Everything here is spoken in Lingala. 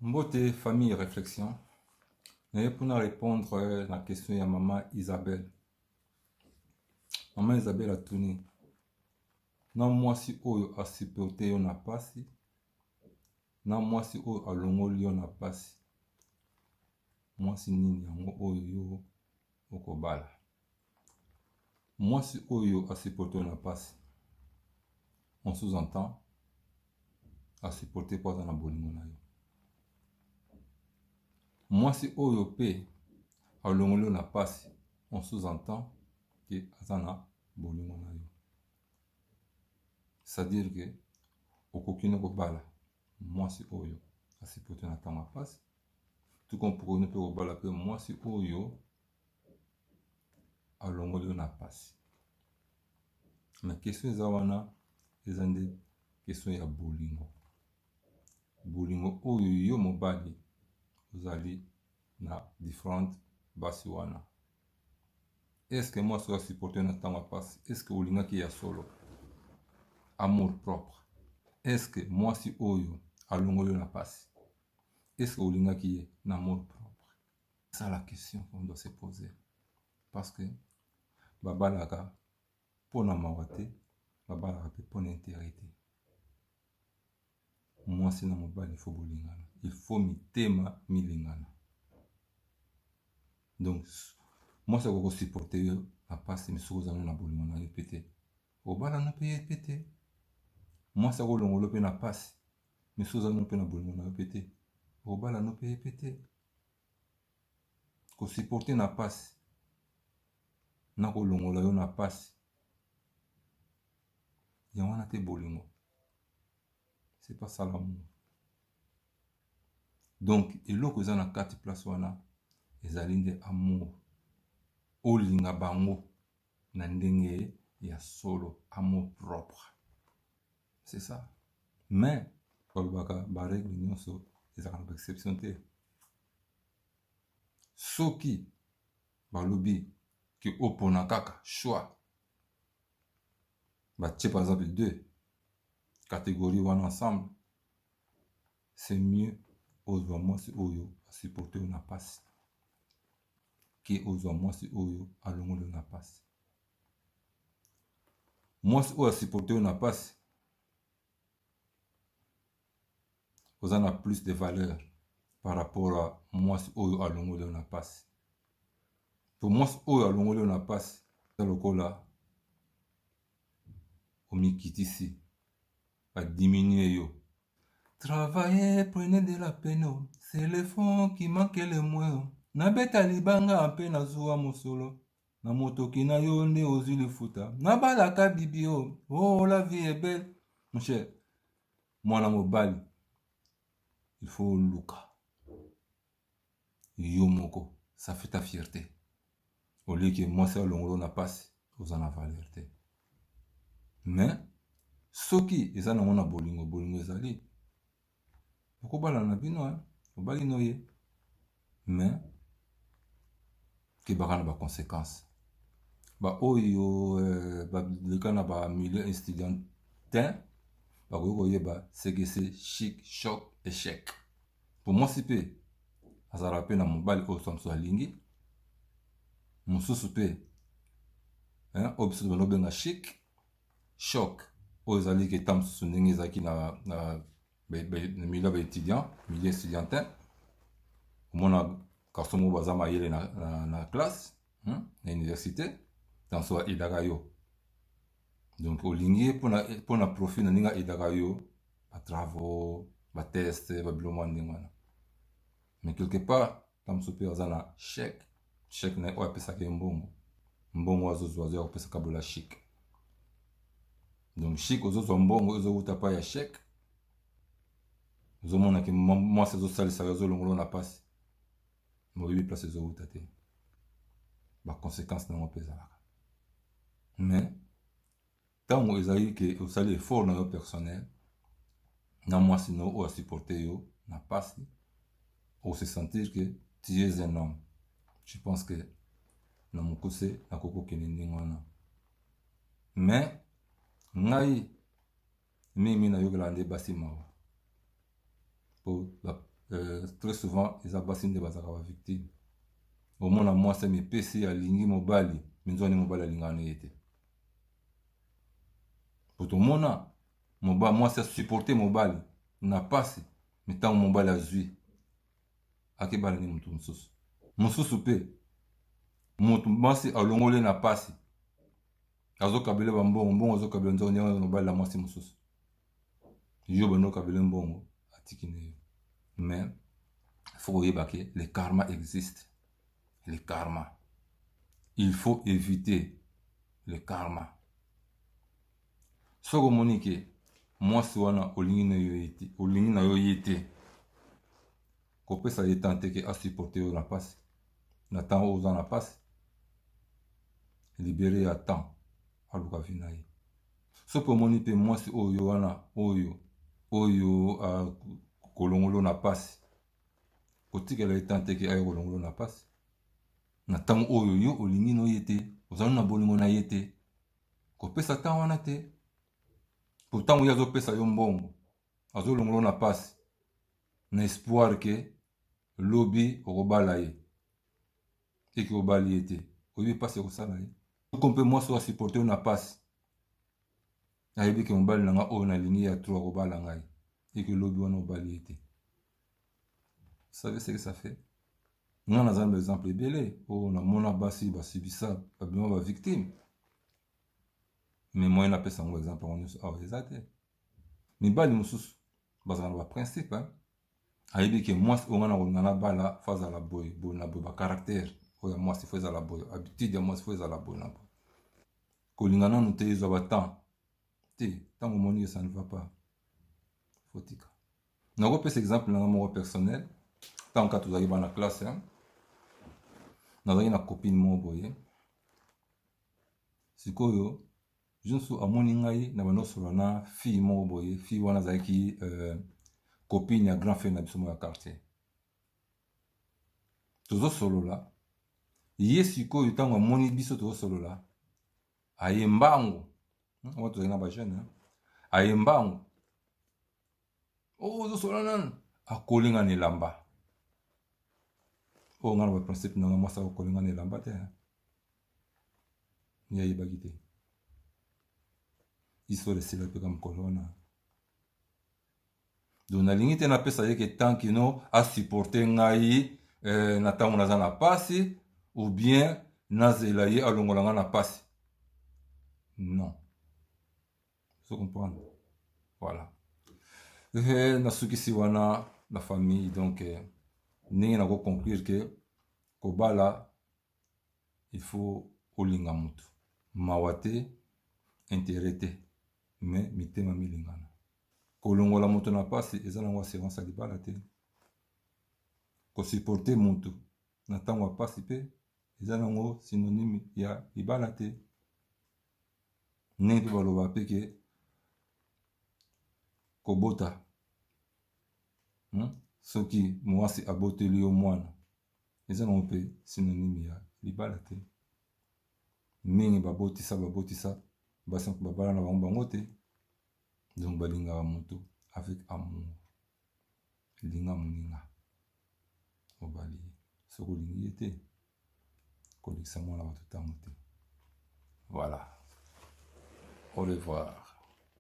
Mbote famille réflexion. Naye mpona répondre na question ya mama Isabelle. Mama Isabelle atuni na mwasi oyo asupporte yo na pasi na mwasi oyo alongoli yo na pasi, mwasi nini yango oyo yo okobala? Mwasi oyo asupporte yo na pasi, on sous-entend asupporte mpo aza na bolingo na yo. Mwasi oyo mpe alongoli yo na pasi, on sous-entend ke aza na bolingo na yo. C'est-à-dire que okoki no kobala mwasi oyo asupporte na ntango ya pasi, tout comme okoki mpe kobala mpe mwasi oyo alongoli yo na pasi. Mais question eza wana, eza nde question ya bolingo. Bolingo oyo yo mobali ozali na différentes basi wana. Est-ce que mwasi oyo asupporte na ntango ya pasi, est-ce que olingaki ya solo? Amour propre. Est-ce que mwasi oyo alongoli yo na pasi, est-ce que olingaki ye na amour propre? C'est ça la question qu'on doit se poser. Parce que babalaka mpo na mawa te, babalaka mpe mpo na intérêt te. Mwasi na mobali il faut bolingana, il faut mitema milingana. Donc mwasi akoki kosupporte yo na pasi, mais soki oza na bolingo na ye mpe te, obalana mpe ye mpe te. Mwasi akolongola mpe na pasi, mais soki oza mpe na bolingo na yo mpe te, obalana mpe ye mpe te. Kosupporte na pasi na kolongola yo na pasi, yango wana te bolingo. C'est pas ça l'amour. Donc eloko eza na kati place wana ezali nde amour. Olinga bango na ndenge ya solo, amour propre. C'est ça. Mais balobaka ba règle nyonso ezalaka na ba exception te. Soki balobi ke opona kaka choix, batie par exemple deux catégories wana ensemble, c'est mieux ozwa mwasi oyo asupporte yo na pasi ke ozwa mwasi oyo alongoli yo na pasi. Mwasi oyo asupporte yo na pasi, oza na plus de valeur par rapport à mwasi oyo alongoli yo na pasi. Po mwasi oyo alongoli yo na pasi eza lokola omikitisi, badiminue yo. Travailler, prenez de la peine, c'est le fond qui manque le moins. Nabeta libanga mpe nazwa mosolo na motoki na yo nde ozwi lifuta. Nabalaka bibi o, oh la vie est belle. Mon cher, mwana mobali, il faut oluka yo moko, ça fait ta fierté. Au lieu que mwasi alongolo na pasi, oza na valeur te. Mais soki eza nango na bolingo, bolingo ezali, okobala na bino, obali no ye, mais kebaka na ba conséquences. Ba oyo baleka na ba milieu estudiantin bakoki koyeba ce que c'est chic, choc, échec. Po mwasi mpe azalaka mpe na mobali oyo so mosusu alingi, mosusu mpe oyo biso tobanda kobenga chic, choc, oyo ezali ke ta mosusu ndenge ezalaki na milieu ya ba étudiant, milieu estudiantin, omona garçon moko baza mayele na classe, na université, tanso aidaka yo. Donc olingi ye mpona profit na ndenge aidaka yo ba travaux, ba test, ba biloko mwa ndenge wana. Mais quelque part ta mosusu mpe aza na chèque, chèque na ye oyo apesaka ye mbongo, mbongo azozwa azoya kopesa kabola chic. Donc chic ozozwa mbongo ezowuta pa ya chèque, ozomona ke mwasi azosalisa yo, azolongola na pasi, mais oyebi place ezowuta te, ba conséquences nango mpe ezalaka. Mais ntango ezali ke osali effort na yo personnel na mwasi na yo oyo asupporte yo na pasi, ose sentir que tu es un homme. Je pense que na mokuse nakoki kokende ndenge wana. Mais ngai mingi nayokelaka nde basi mawa, po Très souvent eza basi nde bazalaka ba victime. Omona mwasi amipesi, alingi mobali, mais nzokande mobali alingaka na ye te. Po tomona mwasi asupporte mobali na pasi, mais ntango mobali azwi, akebala nde moto mosusu. Mosusu mpe moto mwasi alongoli na pasi, azokabela bambongo, mbongo azokabela, nzoko ndenge mobali na mwasi mosusu. Yo bando okabela mbongo, atiki na yo. Mais faut koyeba ke le karma existe. Le karma, il faut éviter le karma. Soki omoni ke mwasi wana olingi na yo ye te, olingi na yo ye te, kopesa ye temps te ke asupporte yo na pasi. Na temps oyo oza na pasi, libere ya temps, aluka vie na ye. Soki omoni mpe mwasi oyo wana oyo kolongolo na pasi, kotikela ye temps te ke aye kolongolo na pasi na ntango oyo yo olingi no ye te, ozali na bolingo na ye te. Kopesa temps wana te, po ntango ye azopesa yo mbongo, azolongolo na pasi na espoir ke lobi okobala ye, eke obali ye te, oyebi mpasi ekosala ye. Oko mpe mwasi oyo asupporte yo na pasi, ayebi ke mobali na nga oyo nalingi ya trop akobala ngai, eke lobi wana obali ye te, savez ce que ça fait? Nga naza na baexemple ebele oyo namona basi basubisa, babima bavictime, mais moyen napesa yango exemple yango nyonso awa eza te. Mibali mosusu bazala na baprincipe. Ayebi ke mwasi oyo nga na kolinga nabala, faut azala boye boye na boye, bacaractère oyo ya mwasi faut ezala boye, habitude ya mwasi faut ezala boye na boye. Kolinga nanu te, ezwa batemps te. Ntango omoni ke ça ne va pas, faut tika. Nakopesa exemple nanga moko personnel. Ntango kaka tozalaki bana classe, nazalaki na copine moko boye. Sikoyo jour amoni ngai na bando osolola na fille moko boye. Fille wana azalaki copine ya grand frère na biso moko ya quartier. Tozosolola ye. Sikoyo ntango amoni biso tozosolola, aye mbangu. Wana tozalaki na bajeune. Aye mbangu: "Oh, ozosolola nanu?" Akolinga na elamba oyo. Nga na baprincipe nanga, mwasi akokolinga na elamba te. Ye ayebaki te. Histoire esila mpe ka mokolo wana. Donc nalingi te napesa ye ke tant kino asupporte ngai na ntango naza na pasi, ou bien nazela ye alongola ngai na pasi. Non, ozo comprendre? Voilà, nasukisi wana la famille. Donc ndenge nakoconclure ke kobala, il faut olinga motu, mawa te, intérêt te, mais mitema milingana. Kolongola moto na mpasi eza nango assurance ya libala te. Kosupporte motu na ntango ya mpasi mpe eza nango synonyme ya libala te. Ndenge mpe baloba mpe ke kobota, Soki mwasi aboteli yo mwana, eza nango mpe synonyme ya libala te. Mingi babotisa, babotisa basi, babala na bango bango te. Donc balingaka moto avec amour. Linga moninga, obali ye. Soki olingi ye te, kolekisa mwana bato ntango te. Voilà, au revoir.